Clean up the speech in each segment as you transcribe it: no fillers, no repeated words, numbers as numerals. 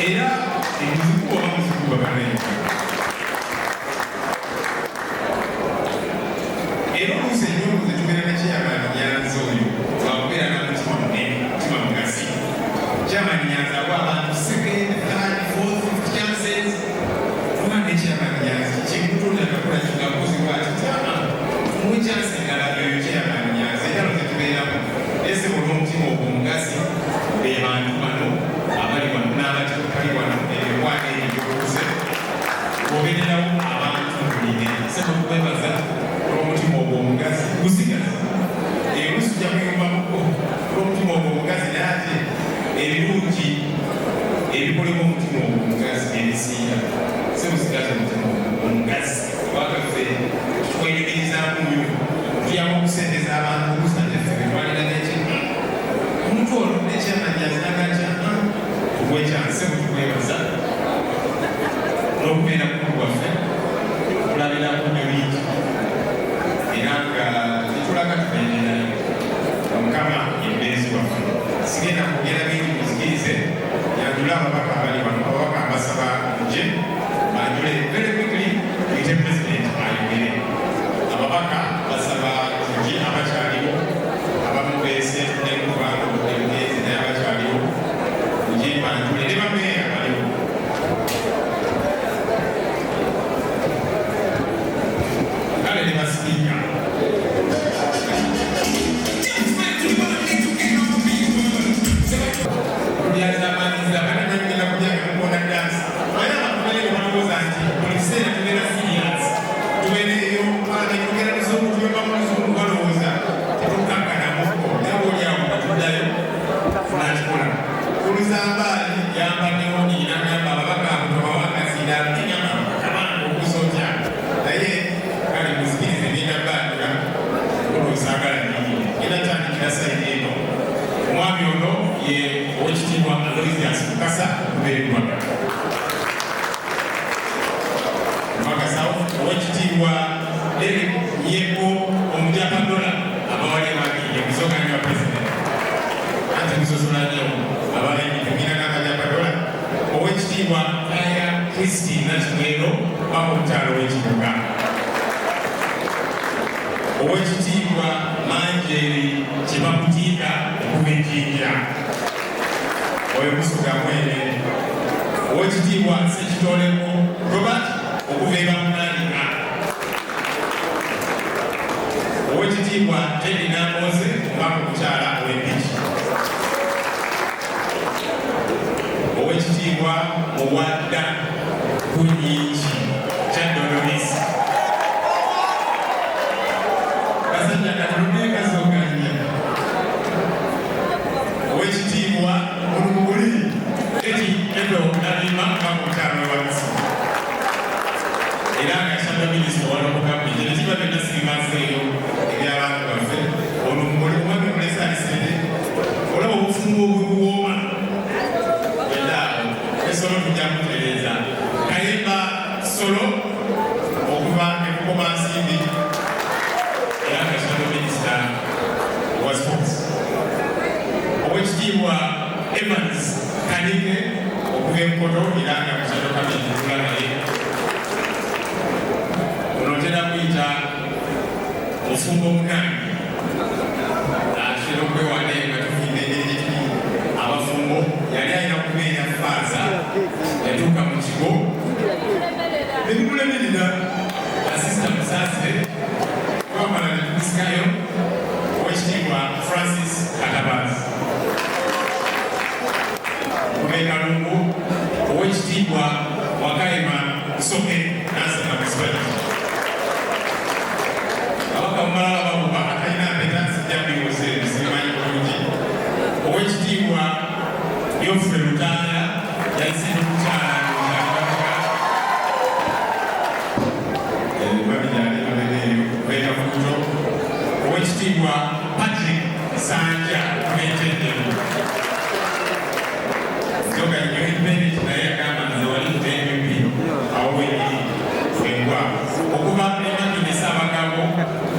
Era emuzikuba oba muzikuba bannayuganda. Era oluusi ennyumbu zetubeera ne Chairman Nyanzi oyo lwakubeera na mutima munene, mutima mugazi. Chairman Nyanzi awa abantu second, third, fourth, fifth chances. Oba ne Chairman Nyanzi kikutonda kakola kikakozi bwati tama muwe chance endala yoyo Chairman Nyanzi. Entalo zetubeeramu ese olw'omutima ogwo omugazi be bantu bano abali wano n'abatali wano ebikwana ebyo byokuze obeererawo abantu buli ngeri. Sebo tukwebaza olw'omutima ogwo omugazi gusigaza oluusi ojja kuyumbamuko olw'omutima ogwo omugazi, naye ate ebirungi ebikolebwa omutima ogwo omugazi ebisinga. Sebo sigaza omutima ogwo omugazi, kubanga ffe tukwenyumirizaamu nnyo, tuyamba okusembeza abantu oluusi ate ffe betwalira neki omuntu ono nekyamanyazi nagakya ogwekyansi. Sebo tukwebaza n'okubeera mukulu waffe, tulabirako nnyo bingi era nga tetulaga tubeererayo. Mukama embeezi waffe. Sigenda kwogera bingi, muzikirize yanjule ababaka abali wano. Ababaka mbasaba nje banjule very quickly, tuyite President ayogere. Ababaka basaba nje abakyaliwo, abamu beese nekubanga obugenzi, naye abakyaliwo nje banjule ne bameeya baliwo. Kale ne basipiika. Kulyazamanyiza banamanyigenda kulyaga mukona dansi. Naye abantu banene balowooza nti buli kiseera tubeera serious, tubeereeyo tugera luzungu, tuyomba mu luzungu, balowooza tetukakkanamuko, naye oliawo nga tuddayo tunakikola. Oluzambaali yambaddewo nagamba ababaka abo tobawakazira egamba kabanga okuza otya, naye kale muzikirize ngenda bandira olwosaagala nyingi. Ngenda tandikira side eno. Omwami ono ye Owekitiibwa Aloysius Mukasa okuva e Lubaga, Lubaga South. Owekitiibwa Eric Yeko Omujapadola, abawali abaginge musoganyi wa President, anti musosola nnyo abalayimira n'Abajapadola. Owekitiibwa Kaya Christine Nakimwero baka omukyalo w'ekibuga. Owekitiibwa Manjeri Kibakutiika okuva e Jinja, oyo musoga mwene. Owekitiibwa Sekitoleko Robert okuva e Bamunaanika. Owekitiibwa Teddy Namboze omubaka omukyala ow'Empigi. Owekitiibwa Muwadda Kunyingi Kyaddondo East. Kasajja katulumye kasoganya. Owekitiibwa Olumuguli Eti Edo Nalima omubaka omukyala w'Ewalusi era nga shadow minisita wa local government. Ebikiba byonna sibimazeeyo eby'abantu baffe. Olumuguli omwami omulesi alisente olaba obufumbo obuwooma byonna awo esolo tujja kutereeza. Kayemba Solo okuva e Bukomansimbi era nga shadow minisita wa sports. Owekitiibwa Evans Kanike okuva e Nkoto era nga shadow cabinet tula naye. Ono ntera kuyita mufumbo munange, atera okwewaana nga tufumba engeri gyetuli abafumbo. Yali alina kubeera faaza, yatuuka mu kigo nebimulemerera. Asista musaasire twamala netumusikayo. Owekitiibwa Francis Katabazi okuva e Kalungu. Owekitiibwa Wakayima Musoke Nansana Municipality. Abaka mumalala babuba atalina mpeta sijja biwuze sibimanyi bulungi. Owekitiibwa Yoffe Lutaaya yazze n'omukyala babiri. Owekitiibwa Patrick Sanja okuva e Ntenjeru nzoga nnyo independent, naye yagamba nze wali mu NUP awo wenyini engwa. Okuva e Makindye Ssaabagabo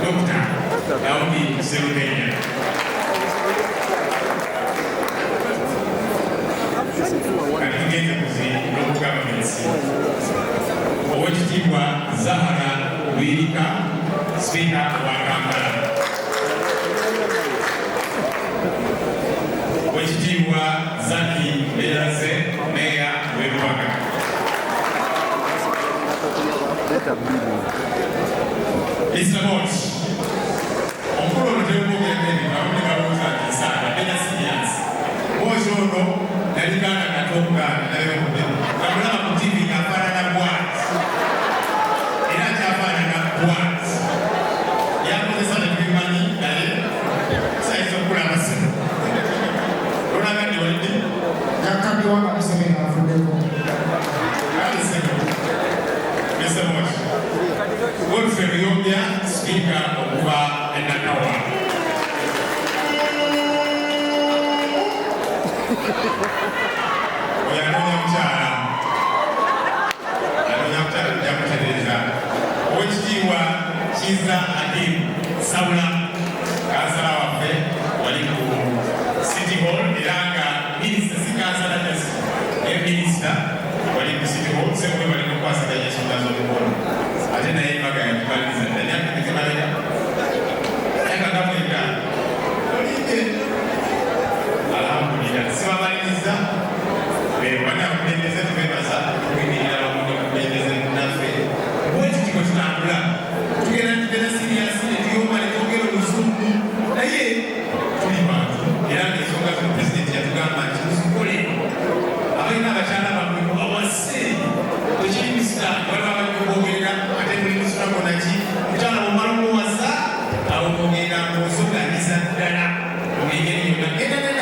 Dr. Daudi Serukenya. Kati Tugenze ku zi local governments. Owekitiibwa Zahara Luyirika, Sipiika wa Kampala. Owekitiibwa Zaki Beyaze, Meeya w'e Lubaga. Mr. Mot, omukulu ono tebamwogerako ebintu abamu ne balowooza nti nsaaga, mbeera serious. Mwozi ono nali kaana kato nga nalabye nga mulaba ku TV ng'afaanana bwati era akyafaanana bwati. Yakozesa tetubimanyi naye sayinza okukula amasimu. Olagadde walidde? Yakaddiwa nga Museveni avuddeko. Kale ssebo, Mr. Mot. Godfrey Luyombya, Sipiika okuva e Nakawa. Oyo anoonya mukyala, anoonya mukyala, tujja mutereeza. Owekitiibwa Kiiza Hakim Sabula, kansala waffe wali ku City Hall era nga minisita, si kansala just naye minisita wali ku City Hall. Ssemwe bali mukwasaganya ensonga z'omukono ate naye embaga yatumaliriza dda myaka emeka emabega? Myaka nga 9 olinde. Alhamdulillah, sibamaliriza bana abakulembeze, tubebaza okuyimirira wamu n'omukulembeze munnaffe. Bwekiti bwe tutambula, tugenda tugenda serious ne tuyomba ne twogera oluzungu, naye tuli bantu era ng'ensonga zino pulezidenti yatugamba nti muzikole. Abalina abakyala bammwe mubawase, tekiri misita waliwo abali mubwogerera ate muli musitako naki. Mukyala bwomala omuwasa, awo ogenda ng'osoganyiza ddala mu engeri yonna genda.